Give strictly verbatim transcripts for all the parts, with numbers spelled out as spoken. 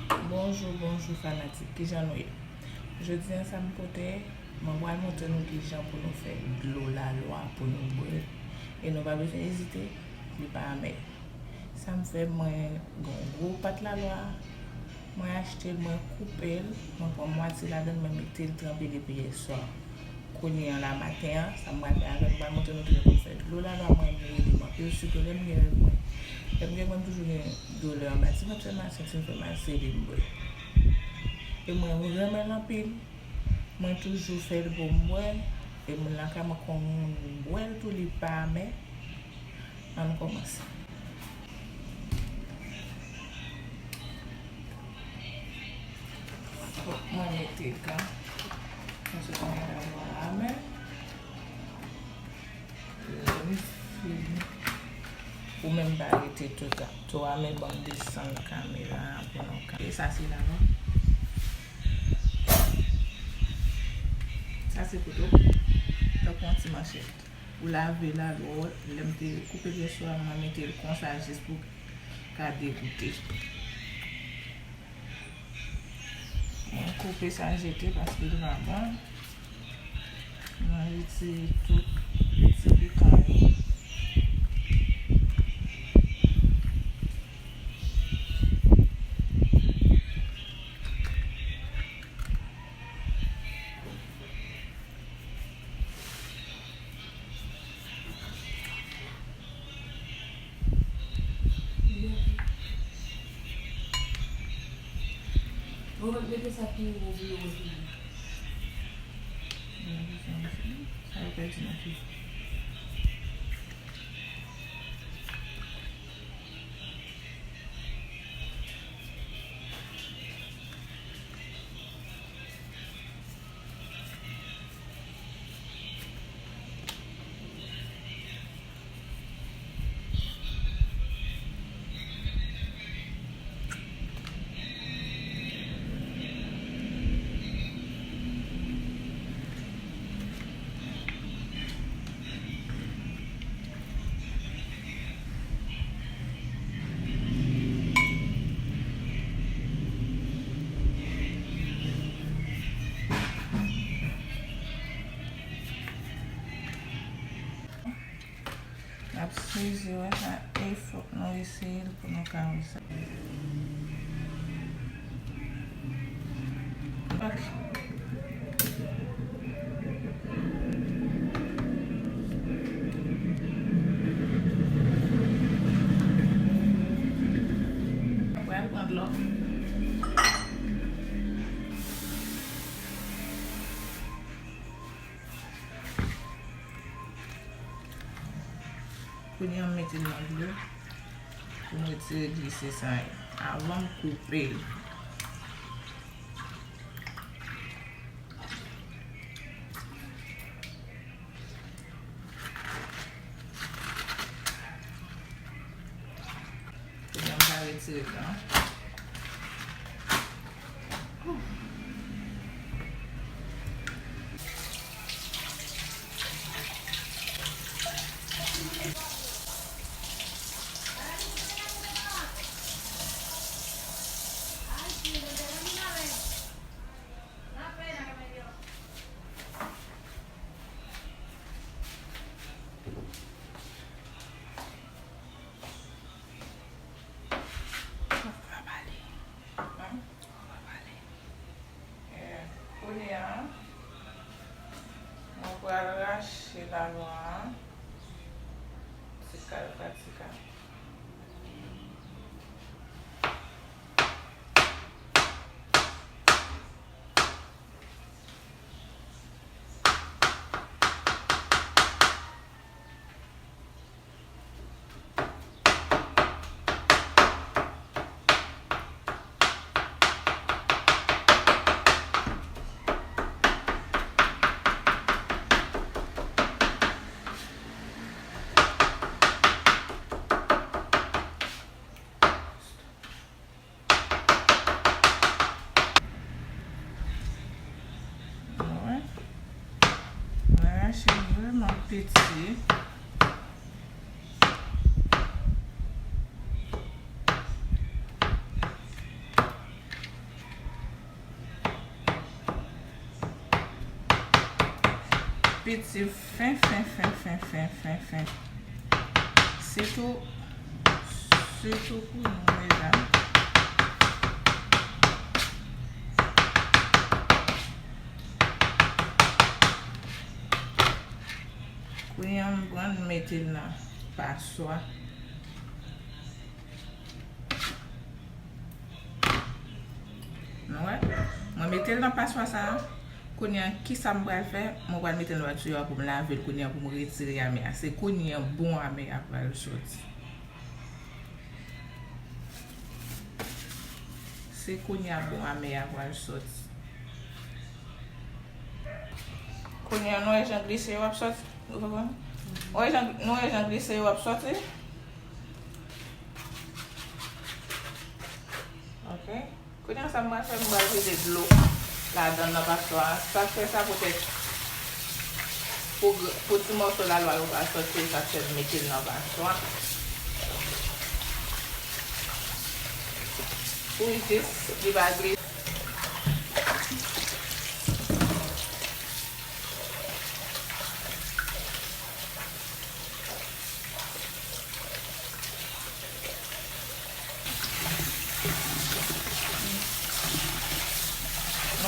Bonjou, bonjou fanatik, kijan nou ye? Jodi a sa m pote, mwen pral montre nou kijan pou nou fè dlo lalwa pou nou bwè. E nou pa bezwen ezite, li pa amè. Sa m fè, mwen gen yon gwo pat lalwa, mwen achte l, mwen koupe l, mwen pran mwatye ladan l, mwen mete l tranpe depi yèswa. Kounye a la maten an, sa m pral fè avè l, m pral montre nou kijan pou n fè dlo lalwa. Mwen renmen rele m anpil, sitou lè m gen règ mwen. Lè m gen règ mwen, m toujou gen doulè anba ti vant, fè mal, senti m fè mal, se li m bwè. E mwen renmen l anpil. Mwen toujou fè l pou m bwè. E moun lakay mwen konn bwè l tou, li pa amè. Ann kòmanse. Mwen mete gan. Paske konnen lalwa amè. Lè m fini. Ou menm pa rete tou tan. Tou amè, ban m desann kamera a pou nou ka. E sa se lalwa. Sa se kouto. Tankou yon ti manchèt. Ou lave lalwa w, lè m te koupe l yèswa, mwen mete l konsa jis pou ka degoute. Mwen koupe sa jete paske li pa bon. Mwen retire tout ti pikan yo. Ou mete sa pi wo pou yo wè pi byen. Sa yo pèdi nan pi. N ap sezi wè sa, e fòk nou eseye l pou nou ka wè sa. Ok. Mwen pral pran dlo. Kounye a m mete l nan dlo pou m retire glise sa yo avan m koupe l. Kounye a m ka retire l la. Ou pa pale. Ou pa pale. Eh, kounye a, mwen pral rache lalwa a, ti kal pa ti kal. Mwen, mwen rache l vrèman piti. Piti fen, fen, fen, fen, fen, fen, fen. Sitou, sitou pou nou, medam. Kounye a, m pran, m mete l nan paswa. Nou wè? Mwen mete l nan paswa sa a. Kounye a, kisa m pral fè? Mwen pral mete l nan tiyo a pou m lave l kounye a, pou m retire amè a. Se kounye a bon amè a pral soti. Se kounye a bon amè a pral soti. Kounye a, nou wè jan glise yo ap soti? Nou wè jan, nou wè jan glise yo ap soti? Ok. Kounye a, sa m pral fè, m pral vide dlo ladan l nan paswa a. Sa k fè sa poutèt pou, pou ti mòso lalwa yo pa soti, sa k fè m mete l nan paswa. Pou jis li pa glise.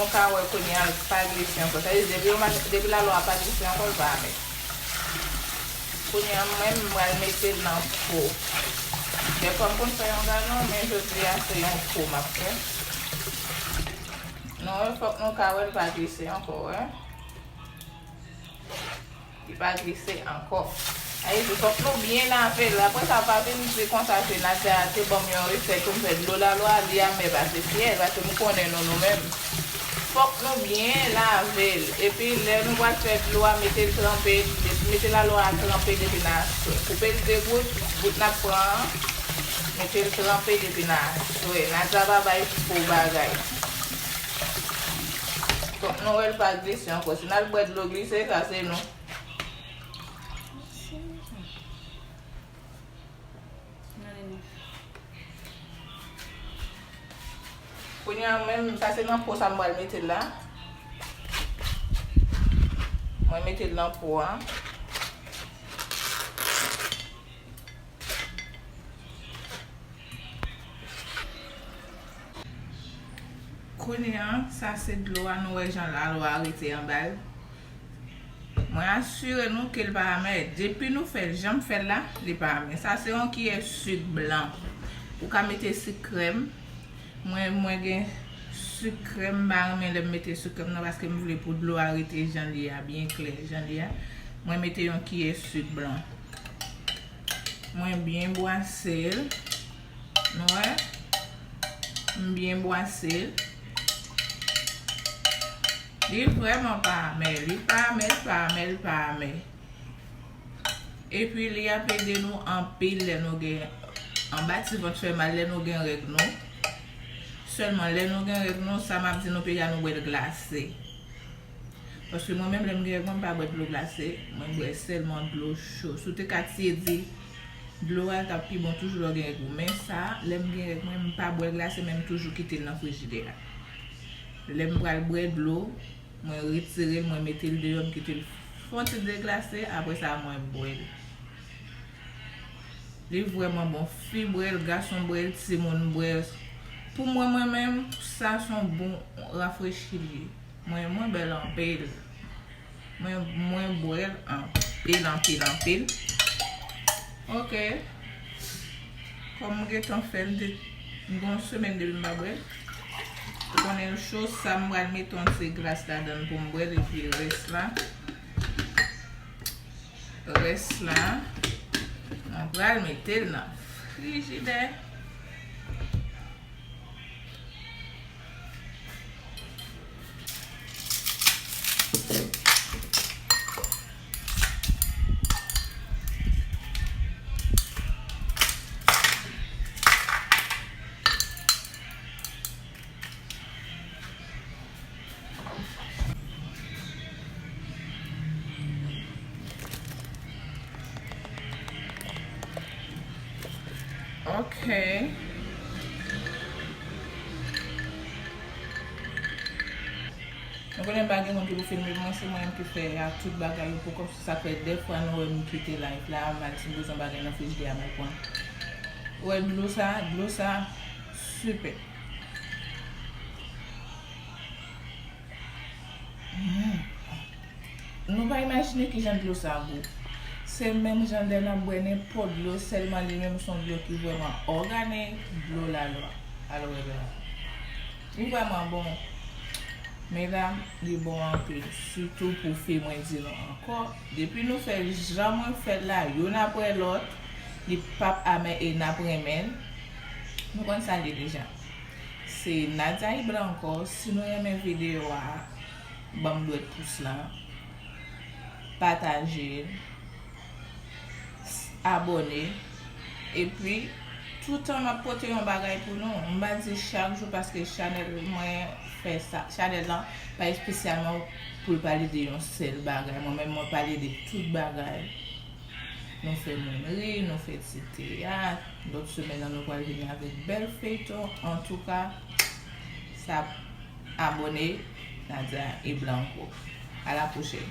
Nou ka wè kounye a l pa glise ankò. Sa vle di, depi yon ma-, depi lalwa a pa glise ankò, l pa amè. Kounye a, mwen, m pral mete l nan po. Dèfwa, m konn fè yon galon, men jodi a, se yon po m ap fè. Nou wè, fòk nou ka wè l pa glise ankò, wè. Li pa glise ankò. Sa vle di, fòk nou byen lave l. Apre sa, pa vin di konsa, se Nadia te ban m yon resèt pou m fè dlo lalwa, li amè pase fyèl, paske m konnen nou, nou menm. Fòk nou byen lave l. Epi, lè nou pral fè dlo a, mete l tranpe, mete lalwa a tranpe depi nan aswè. Koupe l de bout, bout n ap pran an, mete l tranpe depi nan aswè. Nadia pa bay fo bagay. Donk, nou wè l pa glise ankò. Si n al bwè dlo glise, sa se nou. Kounye a menm, sa se nan po sa m pral mete l la. Mwen mete l nan po a. Kounye a, sa se dlo a, nou wè jan lalwa a rete anba l. Mwen asire nou ke l pa amè. Depi nou fè l jan m fè l la, li pa amè. Sa se yon kiyè sik blan. Ou ka mete sik krèm. Mwen, mwen gen sik krèm, m pa renmen lè m mete sik krèm nan, paske m vle pou dlo a rete jan l ye a, byen klè, jan l ye a. Mwen mete yon kiyè sik blan. Mwen byen bwase l. Nou wè? M byen bwase l. Li vrèman pa amè. Li pa amè, li pa amè, li pa amè. Epi li ap ede nou anpil lè nou gen, anba ti vant fè mal, lè nou gen règ nou. Sèlman lè nou gen règ nou, sa m ap di nou, peyi a nou bwè l glase. Paske mwen menm, lè m gen règ mwen, m pa bwè dlo glase, mwen bwè sèlman dlo cho. Si w te ka tiye di dlo a, l t ap pi bon toujou lè w gen règ ou. Men sa, lè m gen règ mwen, m pa bwè l glase, men m toujou kite l nan frijidè a. Lè m pral bwè dlo, mwen retire l, mwen mete l deyò, m kite l fon ti deglase, apre sa, mwen bwè l. Li vrèman bon. Fi bwè l, gason bwè l, timoun bwè l. Pou mwen, mwen menm, sa se yon bon rafrechi li ye. Mwen, mwen bwè l anpil. Mwen, mwen bwè l anpil, anpil, anpil. Ok. Kòm m gentan fè l, m te, m gen yon semèn depi m pa bwè l. Ou konnen l cho, sa m pral mete yon ti glas ladan l pou m bwè l, epi rès la. Rès la, mwen pral mete l nan frijidè. Ok. Mwen konnen m pa gen moun ki pou filme mwen, se mwen menm ki fè a tout bagay yo pou kòm si sa fè de fwa nou wè m kite live la, m al si m bezwen bagay nan frijidè a m al pran. Ou wè dlo sa, dlo sa, sipè. Mm. Nou pa imajine kijan dlo sa gou. Se menm jan dè n ap bwè nenpòt dlo, sèlman li menm se yon dlo ki vrèman òganik, dlo lalwa. Alò, wè la. Li vrèman bon. Medam, li bon anpil. Sitou pou fi, mwen di nou ankò. Depi nou fè l jan mwen fè l la, youn apre lòt, li p ap amè e n ap renmen l. Nou konn sa l ye deja. Se Nadia y Blanco. Si nou renmen videyo a, ban m dwèt pous la, pataje l, abòne, epi toutan m ap pote yon bagay pou nou. M pa di chak jou paske chanèl mwen fè sa, chanèl lan pa espesyalman pou l pale de yon sèl bagay. Mwen menm, mwen pale de tout bagay. Nou fè moun ri, nou fè ti teyat. Lòt semèn nan, nou pral vini avèk bèl feyton. Antouka, sa abòne Nadia y Blanco. A la pwochèn.